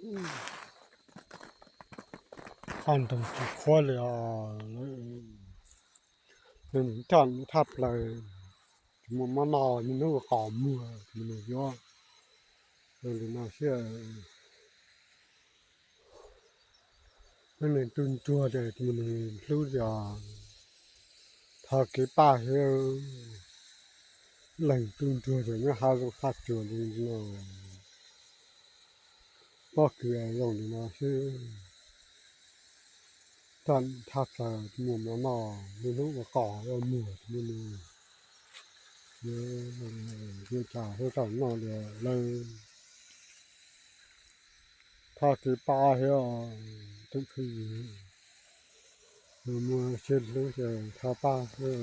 Qhov ntoo tsis qhuav li os, nws coj thaj plaws, tsis muaj mov noj, niaj hnub ua qos muag, mus nws yuav. Zoo li no xwb, leej twg tu ntsuag ces mus nws hlub li os. Thov kev pab thiab, leej twg tu ntsuag ces nyob hav zoov qab tsuas li no, pob kws zoo li no xwb. Coj thaj plaws, tsis muaj mov noj, niaj hnub ua qos ua muag, tsis muaj nws, yuav cas thiaj tau noj li lawm. Thov kev pab thiab, tus phooj ywg, muaj siab hlub ces thov pab thiab.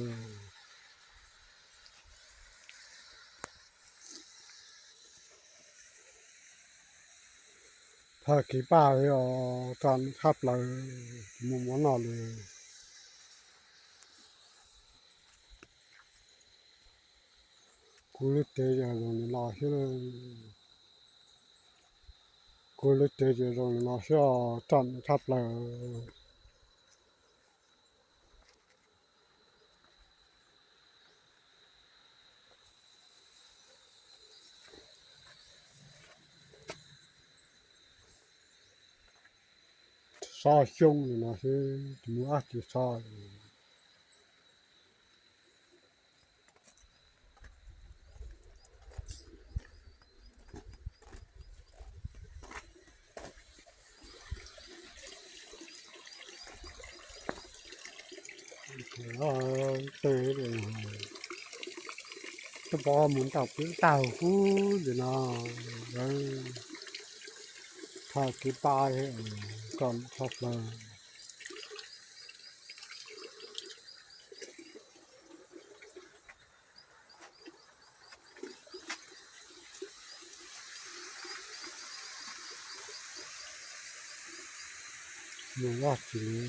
Thov kev pab thiab, coj thaj plaws, tsis muaj mov noj li. Kuv lub tsev ces zoo li no xwb. Kuv lub tsev ces zoo li no xwb, coj thaj plaws. Xob xyoob li no xwb, tsis muaj dab tsi xob. Tej pob mus ntaus peb tag huv li no, lawv thov kev pab, kom thov plaws. Mus dab tsi li.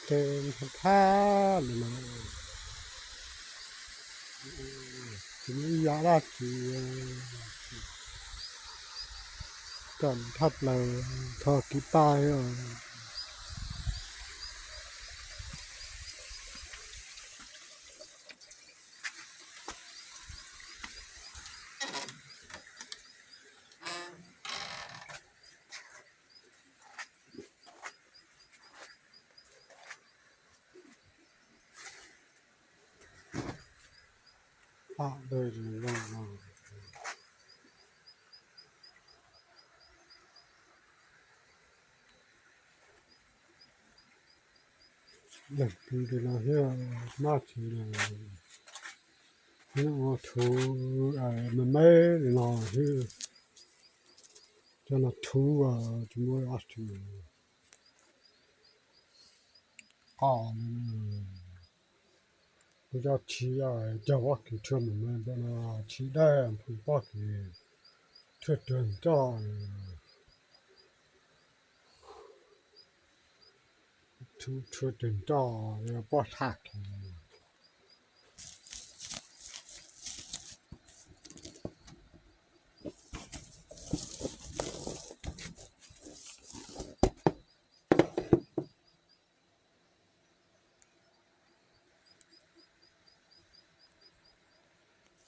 Tej thab thab li no, tsis muaj ib yam dab tsi, coj thaj plaws, thov kev pab. Pom ntawd zoo no, leej twg li no thiab, dab tsi li, ua thuv me me li no xwb, cov no thuv, tsis muaj dab tsi. Qos, kuv cov thib cog pob kws tshuaj me me ntawm no, thib dawb pheej pob kws tshuaj rwg nroj, tshuaj rwg nroj pob thaj kws.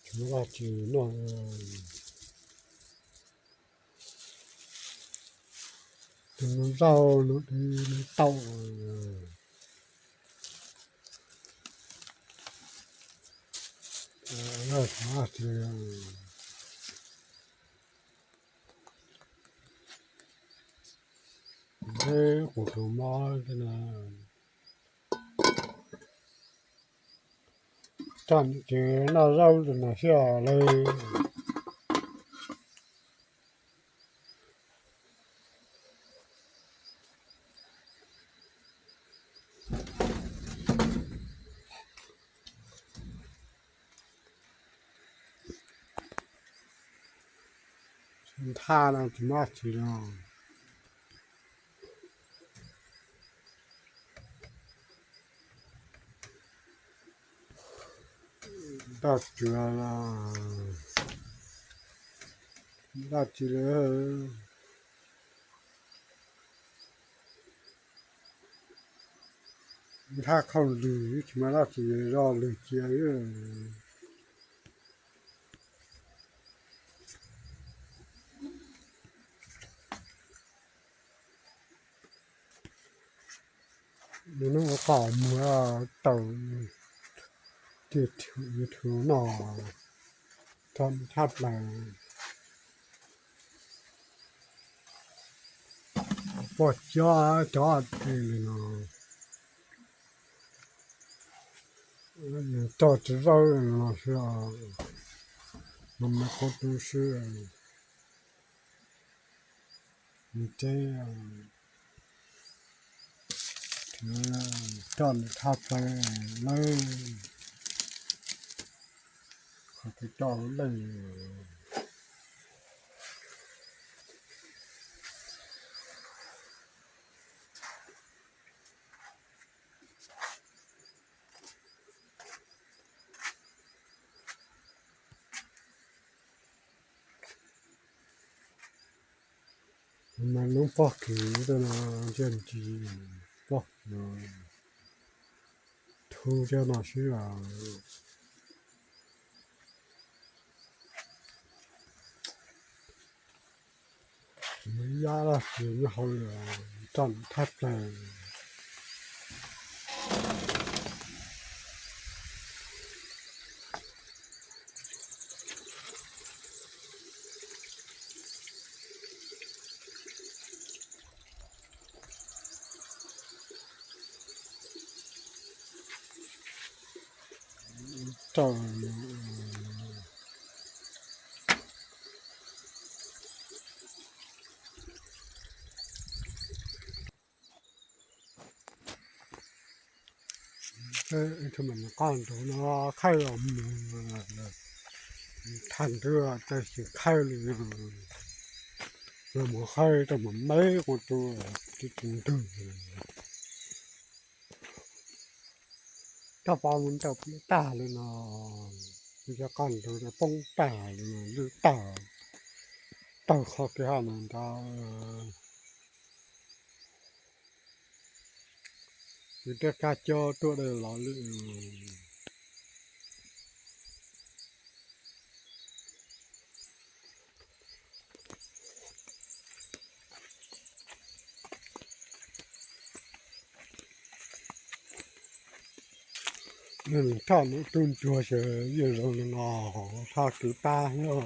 Tsis muaj dab tsi noj, tus zaub no tau, tsis muaj dab tsi. Neb qus tus mob thiab na. Txoj niam tsev noj zaub li no xwb os lawm. Nthaj no tsis muaj dab tsi no. Daj tsuag, daj tsi lawm. Nthaj khauj lwg tsis muaj dab tsi, zoj lwg cia. Nws hnub ua qos muag tau tiag, YouTube no thaj plaws poj cov cov li no, nws coj tsis zaub no xwb, no mas qhov tu xwb, nws teb coj nws thaj plaws lawm, qhov twg coj lawm. Mas lub pob kws tej no ntshe tsis, pob kws no thu thiab no xwb os. Mus ib yam dab tsi nyob hauv lawm, roj thaj plaws. Rau qoj nrug no khawb los mus, thaj nrug tau xyem khawb li, los mus khawb rau mus meb qhov tu, tsis tsis ntug. Coj pab mus nrauj peb tag li no, cov qoj nrug no poob tag li no, lwj tag, tag qhov kev haj no ntag. Ces tej kab cob tuaj dej los li. Nws thaj no tub ntsuag xwb, yeej zoo li no, thaj kev pab no.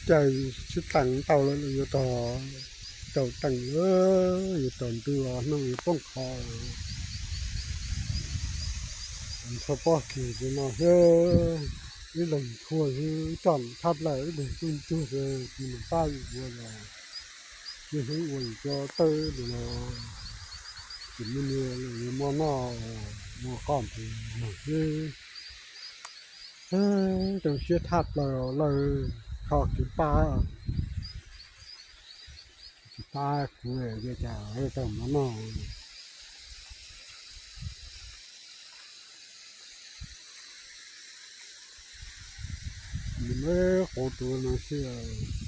Cas sib teem tau lawm, yuav tau teem lawm, yuav tau ntuj los hnub yuav poob qho. Txog pob kws no thiab, ib leeg tshua xwb, coj thab plaws ib leeg tub ntsuag xwb, tsis mus pab ua los, ib hnub ua yus cov tawb li no, tsis muaj niag yuav muab noj, muab qoj ntxiv mus xwb. Rau siab thaj plaws lawm, kho kev pab, tsis pab kuv ces cas tau mov noj. Nws muab quav tuav no xwb.